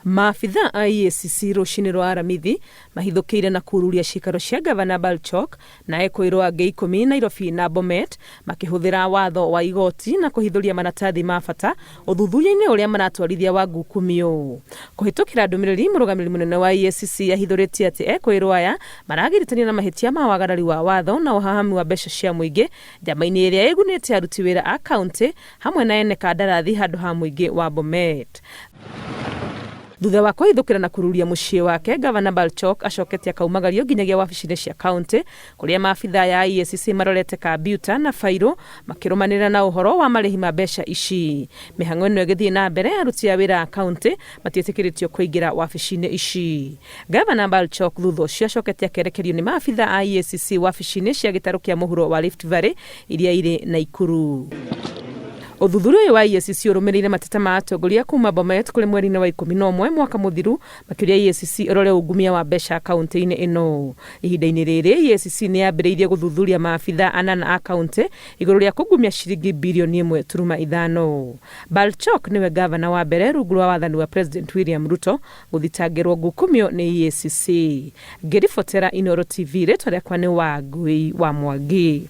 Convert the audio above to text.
Maabitha a EACC rũcinĩ rwa Aramithi mahithũkĩire na kururia ciikaro cia Ngavana Barchok na ekũĩrwo angĩ ikũmi Nairobi na Bomet makĩhũthĩra watho wa igoti na kũhithũria maratathi ma bata ũthuthuria-inĩ ũrĩa maratwarithia wa ngukumio. Kũhĩtũkĩra ndũmĩrĩri, mũrũgamĩrĩri mũnene wa EACC ahithũrĩtie atĩ ekũĩrwo aya maragiritania na mahĩtia ma wagarari wa watho na ũhahami wa mbeca cia mũingĩ njama-inĩ ĩrĩa ĩgunĩte aruti wĩra a kauntĩ hamwe na ene kandarathi handũ ha mũingĩ wa Bomet. Thutha wa kũhithũkĩra na kururia mũciĩ wake, Gavana Barchok acokete akaumagario nginyagia wabici-inĩ cia kauntĩ kũrĩa maabithaa ya EACC marorete kambiuta na bairũ makĩrũmanĩrĩra na ũhoro wa marĩhi ma mbeca ici. Mĩhang'o ĩno ĩgĩthiĩ na mbere, aruti a wĩra a kauntĩ matiĩtĩkĩrĩtio kũingĩra wabici-inĩ ici. Gavana Barchok thutha ũcio acokete akerekerio nĩ maabithaa a EACC wabici-inĩ cia gĩtarũ kĩa mũhuro wa Rift Valley iria irĩ Naikuru. Ũthuthuria ũyũ wa EACC ũrũmĩrĩire mateta ma atongoria kuma Bomet kũrĩ mweri-inĩ wa 11 mwaka mũthiru makĩũria EACC ĩrore ungumia wa mbeca kauntĩ-inĩ ĩno. Ihinda-inĩ rĩrĩ, EACC nĩ yambĩrĩirie gũthuthuria maabithaa anana a kauntĩ igũrũ rĩa kungumia ciringi birioni 1.5. Barchok nĩwe ngavana wa mbere rungu rwa wathani wa President William Ruto gũthitangĩrwo ngukumio nĩ EACC. Ngĩribotera Inooro TV, rĩtwa rĩakwa nĩ Wangui wa Mwangi.